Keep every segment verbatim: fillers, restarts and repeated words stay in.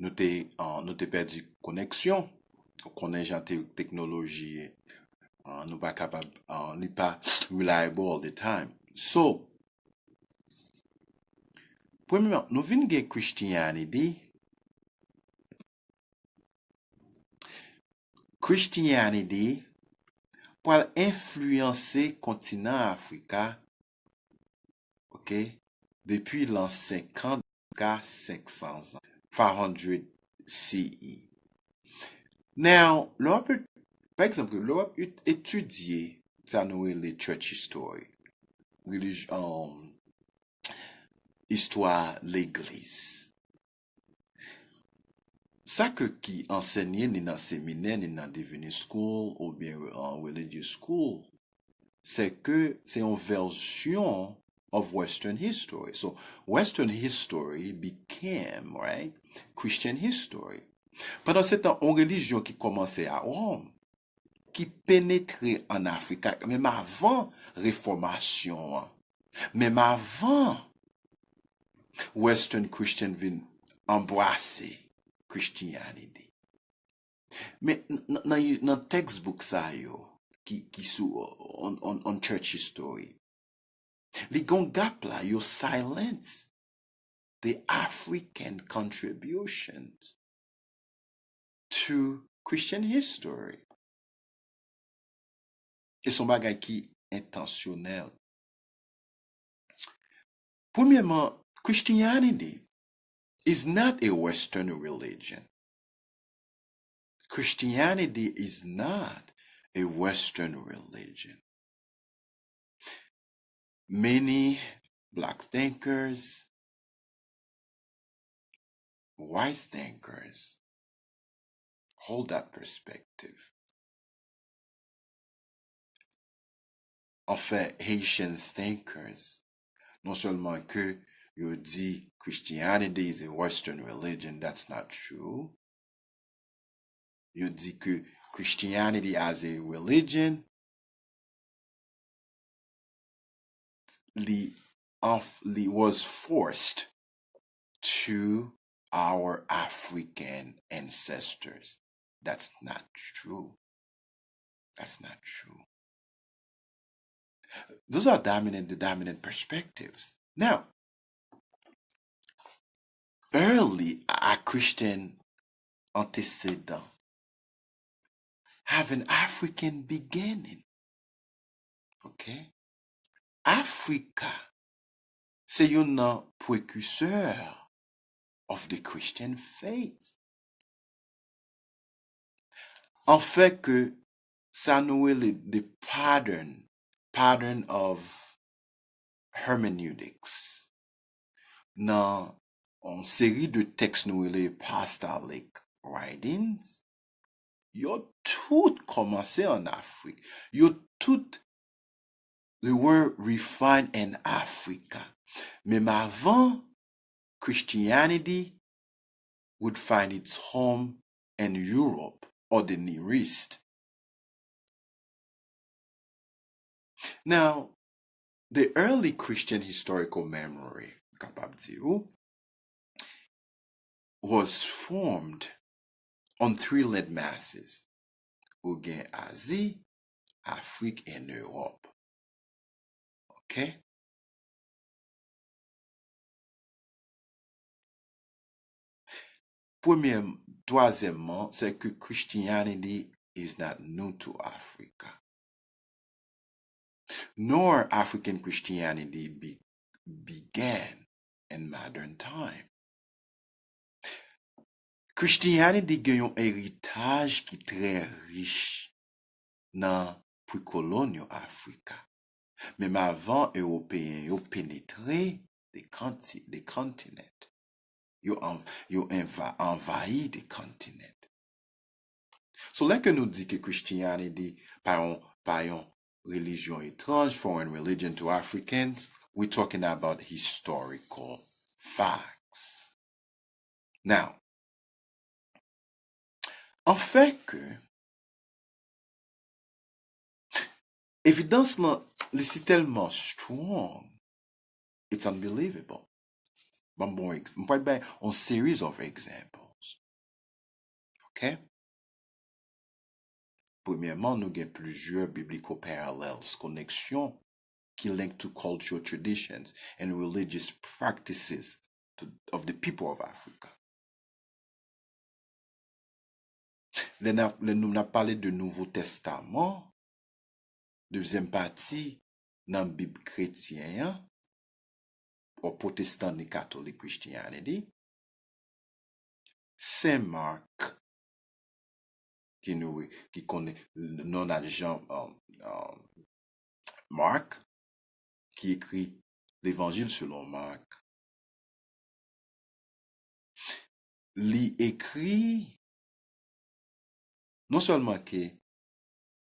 nou te, uh, nou te pèdi koneksyon. Ou konnen jan te-, teknoloji ye. Uh, nou pa kapab, uh, li pa reliable all the time. So, premyèman, nou vin gen Christianity. Christianity pral enfliyanse kontinan Afrika, ok, depi lan senkant jiska senk san zan, five hundred C E. Now, lè w ap, pa egzanp, lè w ap et-, etidye sa nou rele church history, relij-, um, istwa legliz. Sa ke ki ansenye ni nan seminè, ni nan divinity school, oubyen an religious school, se ke se yon vèsyon of Western history. So, Western history became, right, Christian history. Pandan se tan, yon relijyon ki kòmanse a Wòm, ki penetre ann Afrik, menm avan refòmasyon an, menm avan Western Christian vin anbrase Christianity. Men n-, n-, nan, nan textbook sa yo, ki, ki sou on, on, on church history, li gon gap la, yo silence the African contributions to Christian history. E se yon bagay ki entansyonèl. Premyèman, Christianity is not a Western religion. Christianity is not a Western religion. Many black thinkers, white thinkers hold that perspective. Anfen, Haitian thinkers, non sèlman ke yo di Christianity is a Western religion, that's not true. Yo di ke Christianity as a religion, li, anf-, li was forced to our African ancestors. That's not true. That's not true. Those are dominant, the dominant perspectives. Now, early, our Christian antécédents have an African beginning. Ok? Afrika se youn nan prekisè of the Christian faith. Anfèt ke sa nou rele the pattern, pattern of hermeneutics. Nan yon seri de tèks nou rele apostolic writings, yo tout kòmanse ann Afrik. Yo tout, they were refined in Africa. Menm avan, Christianity would find its home in Europe or the Near East. Now, the early Christian historical memory, m kapab di ou, was formed on three landmasses. Ou gen Azi, Afrik and Ewòp. Ok? Premye, twazyèmman, se ke Christianity is not new to Africa. Nor African Christianity be-, began in modern time. Christianity gen yon eritaj ki trè rich nan prekolonyo Afrika. Menm avan Ewopeyen yo penetre the conti-, the continent. Yo anv-, yo enva-, anvayi the continent. So, lè ke nou di ke Christianity pa yon, pa yon relijyon etranj, foreign religion to Africans, we talking about historical facts. Now, anfèt ke evidans lan, li si tèlman strong, it's unbelievable. Ban m bon egz-, m pral bay on series of examples. Ok? Premyèman, nou gen plizyè biblical parallels, koneksyon ki link to cultural traditions and religious practices to, of the people of Africa. Lè n ap, lè nou n ap pale de Nouvo Testaman, dezyèm pati nan Bib kretyen an, or Protestant ni Catholic Christianity, Sen Mak, ki nou, ki konnen, known as Jean, um, um, Mark, ki ekri Levanjil selon Mark. Li ekri non sèlman ke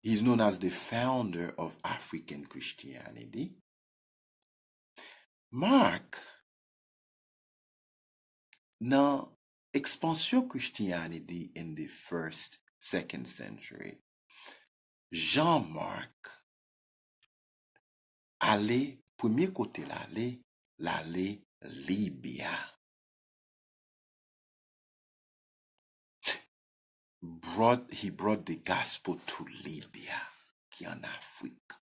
he's known as the founder of African Christianity. Mark, nan ekspansyon Christianity in the first, second century, Jean Mark ale, premye kote l ale, l ale Libya. Brought, he brought the gospel to Libya, ki an Afrik.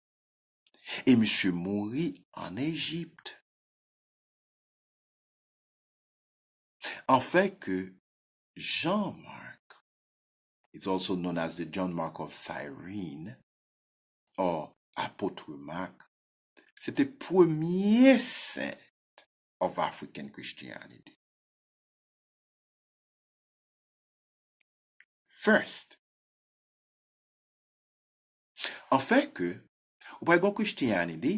E misye mouri an Ejipt. Anfen ke Jean Mark, it's also known as the John Mark of Cyrene, or Apôtre Marc, se te premye saint of African Christianity. First. Anfen ke, ou pa gen Christianity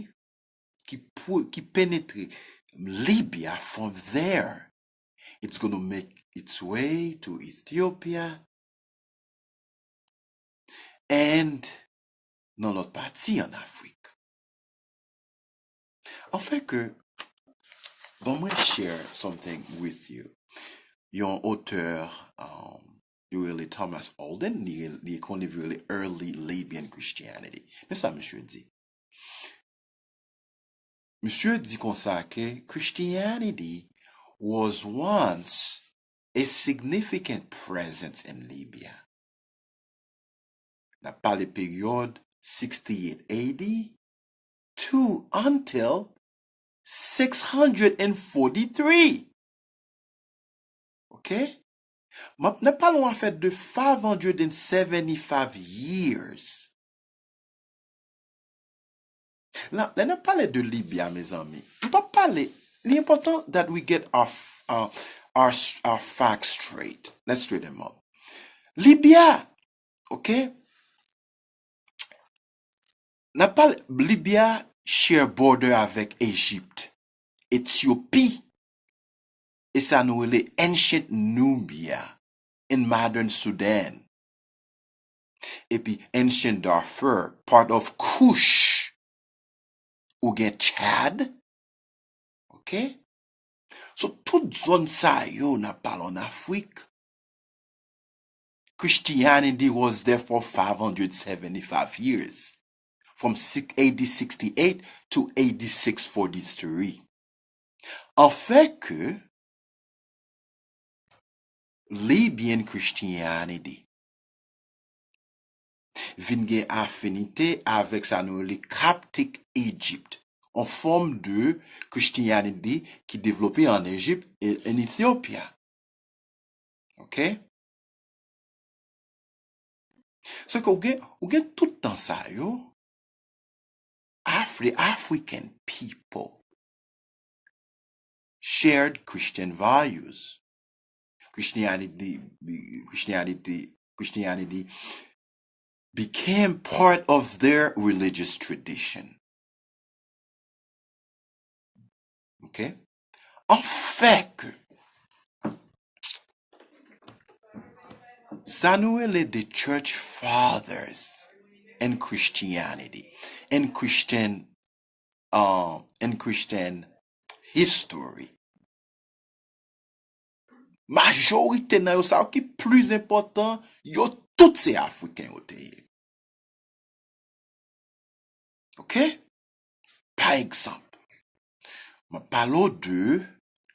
ki, pou, ki penetre Libya from there. It's gonna make its way to Ethiopia and nan lòt pati an Afrik. Anfen ke, ban mwen share something with you. Yon otè, um, yo rele Thomas Holden, li, li ekri yon liv yo rele Early Libyan Christianity. Men sa misye di. Misye di konsa ke Christianity was once a significant presence in Libya. N ap pale peryòd sixty-eight A D to until six hundred and forty-three. Ok? M ap, n ap pale yon afè de five hundred and seventy-five years. La, lè n ap pale de Libya, mezanmi, m p ap pale, li enpòtan that we get our, f- our, our, our facts straight. Let's straighten them up. Libya, ok? N ap pale, Libya share border avèk Egypt, Ethiopie, e sa nou rele Ancient Nubia in modern Sudan. Epi Ancient Darfur, part of Kush, ou gen Chad, ok? So, tout zòn sa yo n ap pale an Afrik, Christianity was there for five hundred seventy-five years, from six- A D sixty-eight to A D six forty-three. Anfen ke Libyan Christianity vin gen afinite avèk sa nou rele Coptic Egypt, yon fòm de Christianity ki devlope an Ejipt e an Ethiopia. Ok? Se ke ou gen, ou gen tout tan sa yo, Af- the African people shared Christian values. Christianity, Christianity, Christianity became part of their religious tradition. Ok? Anfen ke, sa nou rele the church fathers in Christianity, in Christian, uh, in Christian history. Majorite nan yo, sa yo ki plis enpòtan, yo tout se Afriken yo te ye. Ok? Pa egzanp, m ap pale w de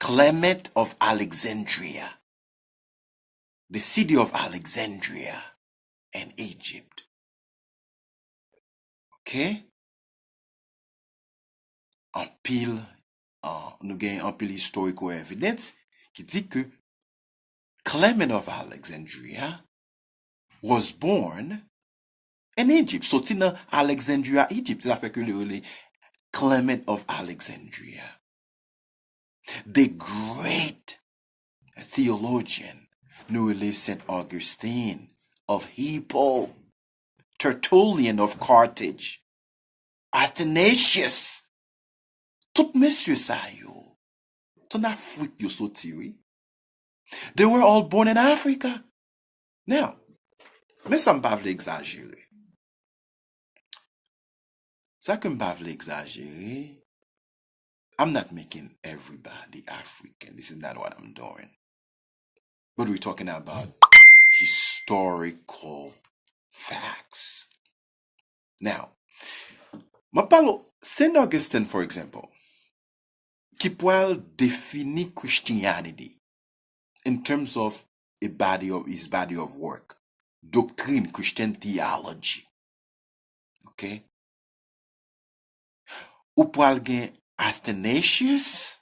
Clement of Alexandria. the city of Alexandria and Egypt. Ok? Anpil, uh, nou gen anpil historical evidence ki di ke Clement of Alexandria was born in Egypt. Soti nan Alexandria, Egypt. Se sa fè ke yo rele Clement of Alexandria. The great theologian, nou rele Saint Augustine of Hippo, Tertullian of Carthage, Athanasius. Tout mesye sa yo, se ann Afrik yo soti, wi. They were all born in Africa. Now, men sa m pa vle egzajere. Sa ke m pa vle egzajere, I'm not making everybody African. This is not what I'm doing. But we're talking about historical facts. Now, m ap pale Saint Augustine, for example, ki pral defini Christianity in terms of a body of, his body of work. Doktrin, Christian theology. Ok? Ou pral gen Athanasius,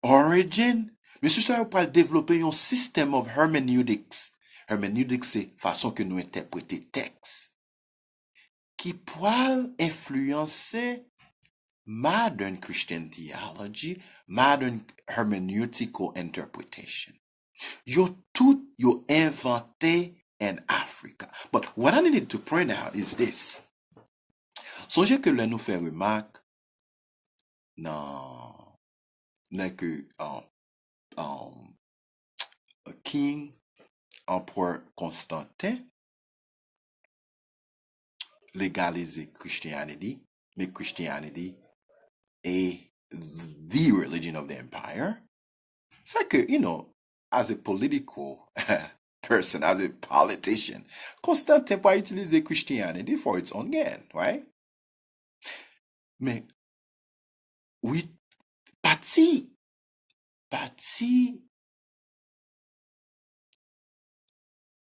Origen, mesye sa yo pral devlope yon system of hermeneutics. Hermeneutics se fason ke nou entèprete tèks. Ki pral enfliyanse modern Christian theology, modern hermeneutical interpretation. Yo tout yo envante in Africa. But what I needed to point out is this. Sonje ke lè nou fè remak nan, lè ke, um, um, King, Empereur Constantin, legalize Christianity, make Christianity a the religion of the empire. Sa ke, you know, as a political person, as a politician, Constantin pral itilize Christianity for its own gain, right? Men, wi, pati, pati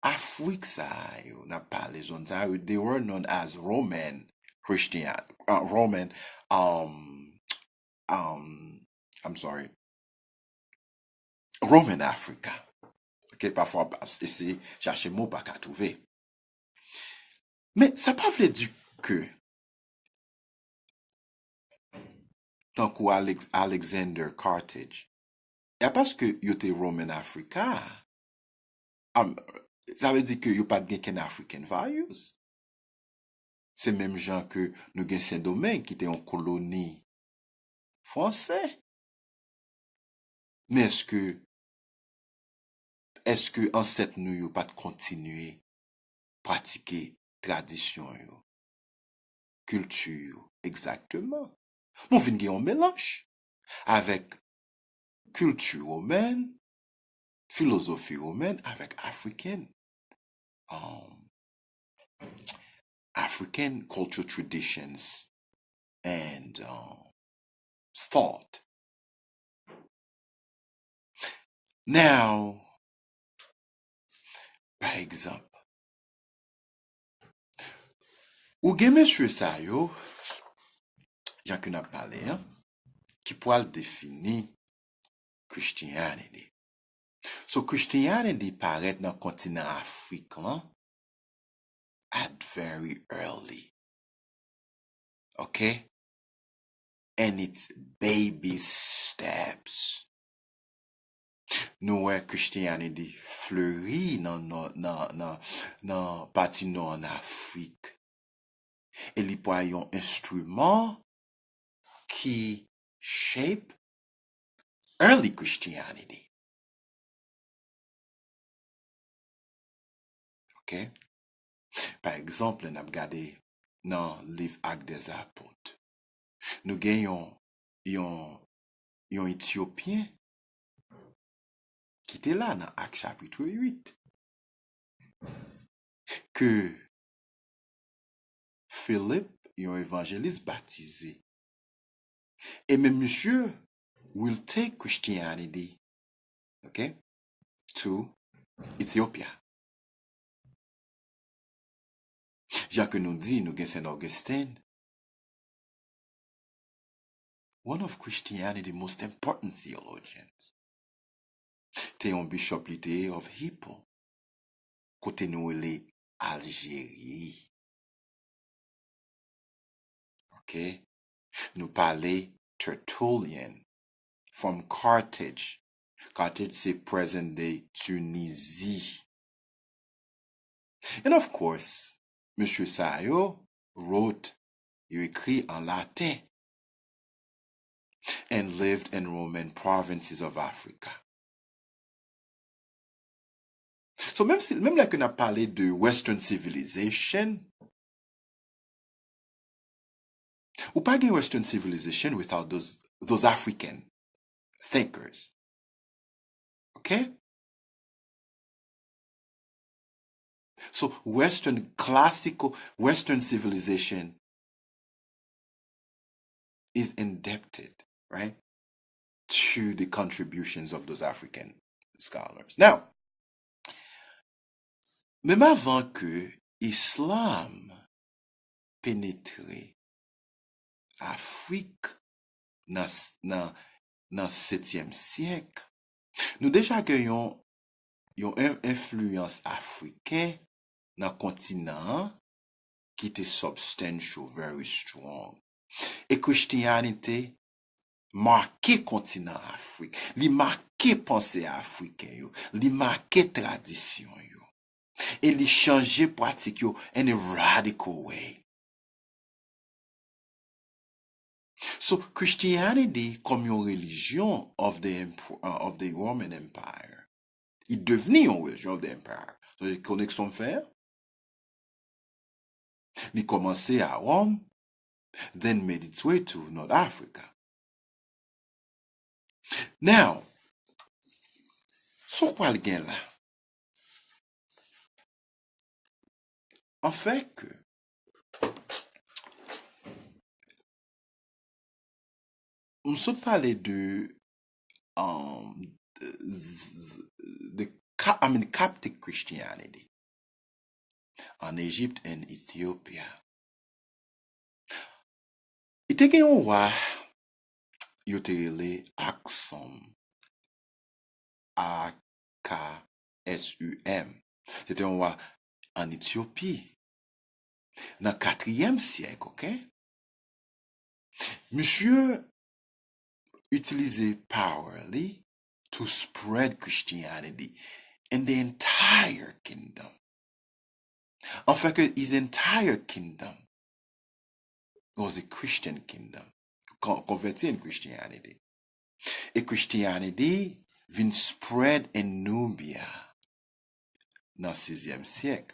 Afrik sa yo, n ap pale zòn sa yo, they were known as Roman Christian, uh, Roman, um, um, I'm sorry, Roman Africa. Ok, pafwa w ap eseye chache mo, w pa ka twouve. Men sa pa vle di ke tankou Alex-, Alexander Carthage, e a paske yo te Roman Africa, am-, sa vle di ke yo pa t gen kenn African values. Se menm jan ke nou gen Sendomeng ki te yon koloni fransè. Men èske, èske ansèt nou yo pa t kontinye pratike tradisyon yo, kilti yo, egzakteman? Bon, vin gen yon melanj avèk kilti womèn, filozofi womèn avèk African, um, African cultural traditions and, um, thought. Now, pa egzanp, ou gen mesye sa yo, jan ke n ap pale an, ki pral defini Christianity. So Christianity parèt nan kontinan Afrik lan at very early. Ok? And it's baby steps. Nou wè Christianity fleri nan, nan, nan, nan, nan pati nò an Afrik. E li pral yon enstriman ki shape early Christianity. Ok? Pa egzanp, lè n ap gade nan liv Actes des Apôtres, nou gen yon, yon, yon Etyopyen ki te la nan Ak chapit uit, ke Philip, yon evanjelis, batize. E men misye will take Christianity, ok, to Ethiopia. Jan ke nou di, nou gen Saint Augustine. One of Christianity most important theologians. Te yon bishop li te ye of Hippo. Kote nou rele Aljeri. Ok? Nou pale Tertullian from Carthage. Carthage se present day Tunisie. And of course, mesye sa yo wrote, yo ekri an laten, and lived in Roman provinces of Africa. So, menm si, menm lè ke n ap pale de Western civilization, ou pa gen Western civilization without those, those African thinkers. Ok? So, Western, classical Western civilization is indebted, right, to the contributions of those African scholars. Now, menm avan ke Islam penetre Afrik nan, nan, nan setyèm syèk, nou deja gen yon, yon en-, enfliyans afriken nan kontinan an ki te substantial, very strong. E Christianity make kontinan Afrik. Li make panse afriken yo. Li make tradisyon yo. E li chanje pratik yo in a radical way. So, Christianity kòm yon relijyon of the emp-, uh, of the Roman Empire, li devni yon relijyon of the empire. So, koneksyon m fè a? Li kòmanse a Rome, then made its way to North Africa. Now, sa w pral gen la? Anfèt ke m sot pale de, um, de, de, Ca-, I mean, Coptic Christianity. An Egypt and Ethiopia. Li te gen yon wa, yo te rele Aksum, A K S U M. Se te yon wa an Etyopi, nan katriyèm syèk, ok? Misye itilize power li to spread Christianity in the entire kingdom. Anfèt ke his entire kingdom was a Christian kingdom, con-, converted in Christianity. E Christianity vin spread in Nubia nan sizyèm syèk.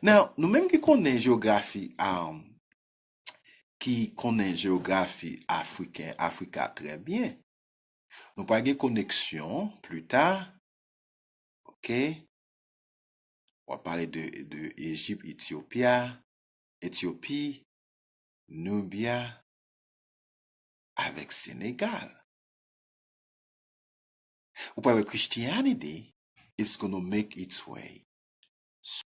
Now, nou menm ki konnen jewografi, um, ki konnen jewografi afriken, Afrika trè byen, nou pral gen koneksyon pli ta, ok? W ap pale de, de Ejip, Etiyopya, Etyopi, Nubya, avèk Senegal. Ou pral wè Christianity is gonna make its way